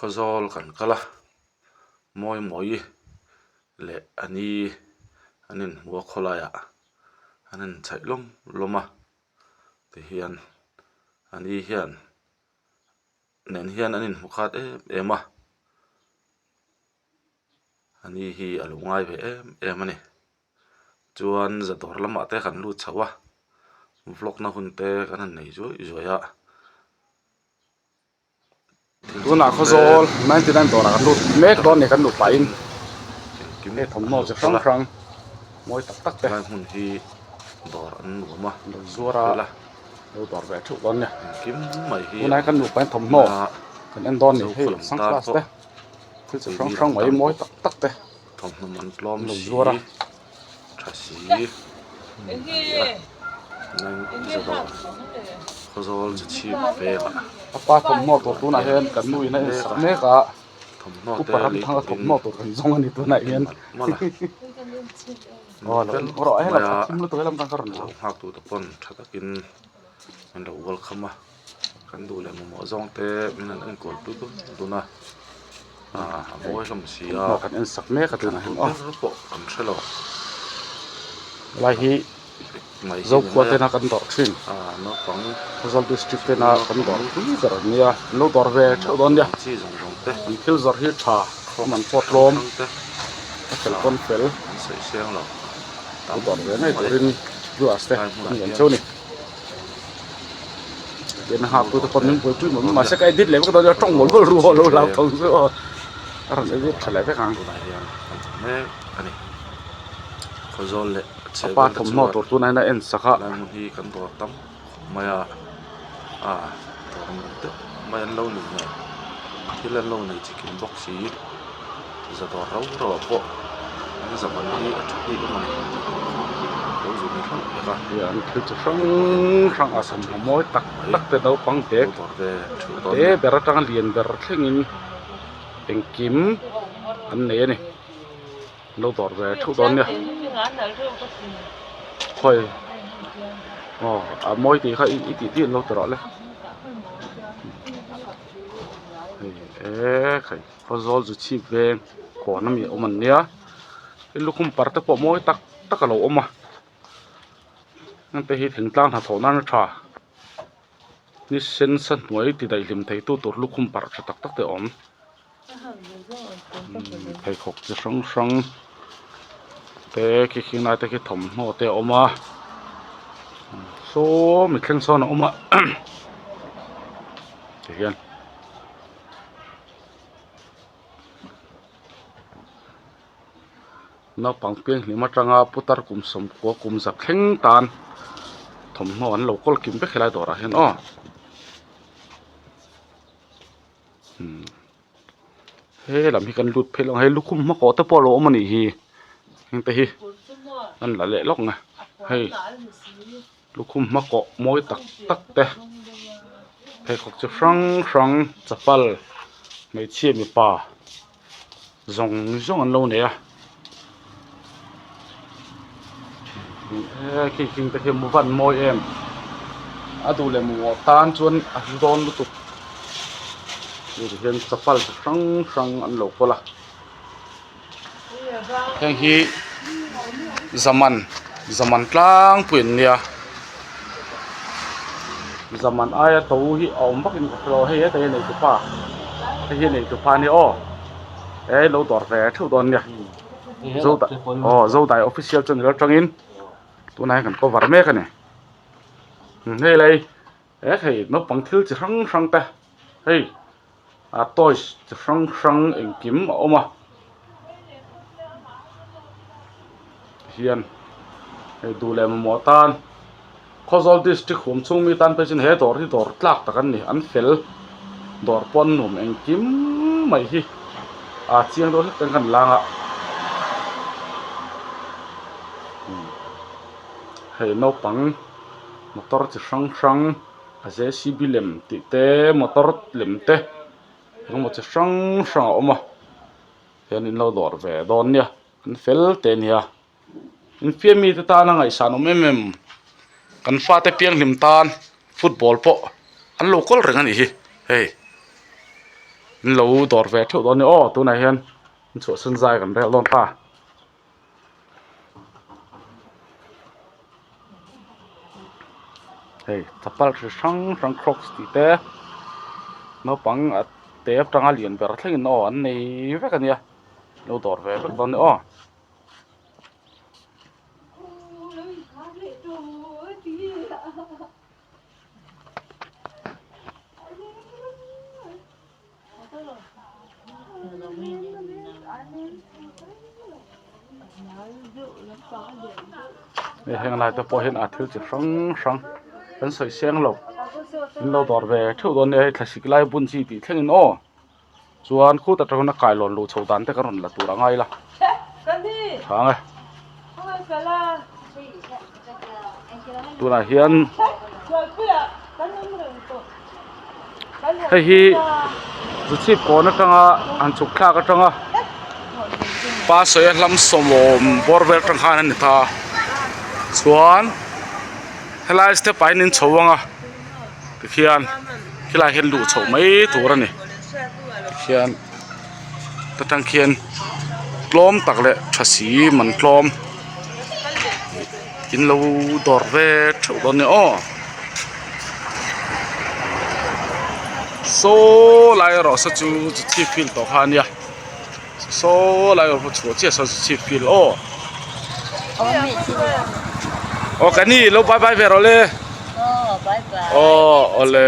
Khawzawl kan kal a mawi mawi leh a ni an inhmu a khawlaiah an inchhaih lawm lawm a tihian a ni hian nen hian an inhmu khat em em a a ni hi a lo ngai ve em em a ni. Chuan za dawr lamah te kan lut chho a vlog na hun te kan han nei zuai zuai a. Tunah Khawzawl 99 dawrah kan lut mek dawn a ni kan luh pahin hei thawmhnaw chi hrang hrang mawi tak tak te Helai hmun hi dawr an nuam a lo zuar a lo dawr ve theuh dawn a ni engkim mai hi tunah hian kan nupa hian thawmhnaw kan en dawn a ni hei sunglass te thil chi hrang hrang mai mawi tak tak te. Thawmhnaw man tlawm lo si zuar a. Tha si a ni a nang zawh khawzawl chi chhip vengah A pa thawmhnaw tur tunah hian kan nu in a en sak mek a thawmhnaw upa te ram lei thanga turin thawmhnaw tur kan zawng a ni tunah hian malh malh a aw lo en rawh a helam maia a thim lutuk helam khan ka rawn lo nghak tu te pawn tha takin an lo welcome a. Kan duh leh mamawh zawng te min han enkawl pui dun dun a ah a mawi hlawm si a kan en sak mek a tunah hian aw ber pawh kan hre lo helai hi Zokhua tena kan dawrh thin ah naupang Khawzawl district tena kan dawrh pui ber an nia an lo dawrh ve theuh dawn nia chi zawng zawng te an thil zawrh hi tha a man pawh tlawm a fel pawn fel an sawi seng lo an dawrh ve ngei turin viewers te kan ngen cheu a ni. Tian ha tu te pawh min buaipui mawlh mawlh mahse ka edit leh vek dawn nia tawng mawlh mawlh ru lo lau tho chu aw a rawn edit tha leh vek ang. Tunah hian kan hmu mek a ni Khawzawl leh A chhehvel pa te thawmhnaw chuan tur tunah hian a en sak a. Helai hmun hi kan dawr tam khawp mai a ah dawr nuam deuh mai an lo ni nen thil an lo nei chikim bawk si za dawr rau rau ah pawh an zaman hi a tha bik em a ni lo zu ni hlauh vek a. Hei an thil chi hrang hrang a thawmhnaw mawi tak tak te naupang bag lo dawr ve theuh dawn te ber atanga lian ber thlengin engkim an nei a ni lo dawr ve theuh dawn nia khawi aw a mawi tih kha i tih tih an lo ti rawh le hei e khai. Khawzawl zu chhip veng kawn ami a awm an nia tin lukhum par te pawh mawi tak tak a lo awm a heng te hi thingtlang hnathawh nan a tha ni sen sa hnuai ti daih hlim thei tu tur lukhum parh tha tak tak te a awm pheikhawk chi hrang hrang te khi khing lai te khi thawmhnaw te a awm a saw mi thleng sawn a awm a tihian. Naupang pianghlim atanga putar kum sawmkua kum za thleng tan thawmhnaw an lo kawl kim vek helai dawrah hian aw umm he lam hi kan lut phei lo ang hei lukhum hmakawh te pawh a lo awm a nih hi heng te hi an la leh lawk ang e hei. Lukhum hmakawh mawi tak tak te pheikhawk chi hrang hrang chapal hmeichhia mipa zawng zawng an lo nei a he khi khing te khi a van mawi em a duh leh mamawh tan chuan a hlu dawn lutuk hei ti hian chapal chi hrang hrang an lo kawl a. Heng hi zaman zaman tlangpui an nia zaman aia to hi a awm vak in ka hrelo hei hetah hian neitupa hei hi neitupa a nia aw he lo dawr ve theuh dawn nia zo aw zodai official channel atangin tunah hian kan cover mek a ni hei lai he hei naupang thil chi hrang hrang te hei. a toys chi hrang hrang engkim a awm a hian hei duh leh mamawh tan Khawzawl district huam chhung mi tan phei chuan he dawr hi dawr tlak tak an ni an fel dawr pawh an nuam engkim mai hi a chiang deuh hlek ten kan lang a hei naupang motor chi hrang hrang. A jcb lem tih te motor lem te engemaw chi hrang hrang a awm a hian in lo dawr ve dawn nia an fel teh ania infiam mite tana ngaihsan awm em em kan fate pianghlim tan football pawh an lo kawl reng a nih hi hei. In lo dawr ve theuh dawn a ni aw tunah hian chhuahsan zai kan rel dawn ta. Hei chapal chi hrang hrang crocs tih te naupang a te atanga lian ber thlengin aw an nei vek a nia lo dawr ve vek dawn a ni aw. Hei heng lai te pawh hian a thil chi hrang hrang kan sawi seng lo in lo dawr ve theuh dawn nia hei thlasik lai bun chi tih thlengin aw chuan khutah tang hian a kailawn luh chhoh dan te ka rawn la tur a ngai la chhang e tunah hian hei hi zu chhip kawn atanga han chhuk thlak atanga pa sawi a hlam sawmawm bawr vel atang khan a ni ta chuan helai step ah hian in chho ang a tikhian khilai hian luh chhoh mai tur a ni tikhian ta tang khian tlawm tak leh tha si man tlawm in lo dawr ve theuh dawn nia aw saw lai erawh saw chu zu chhip field tawh kha a nia saw lai erawh chhuah chiah saw zu chhip field aw aw ka ni lo bye bye ve rawh le aw awle.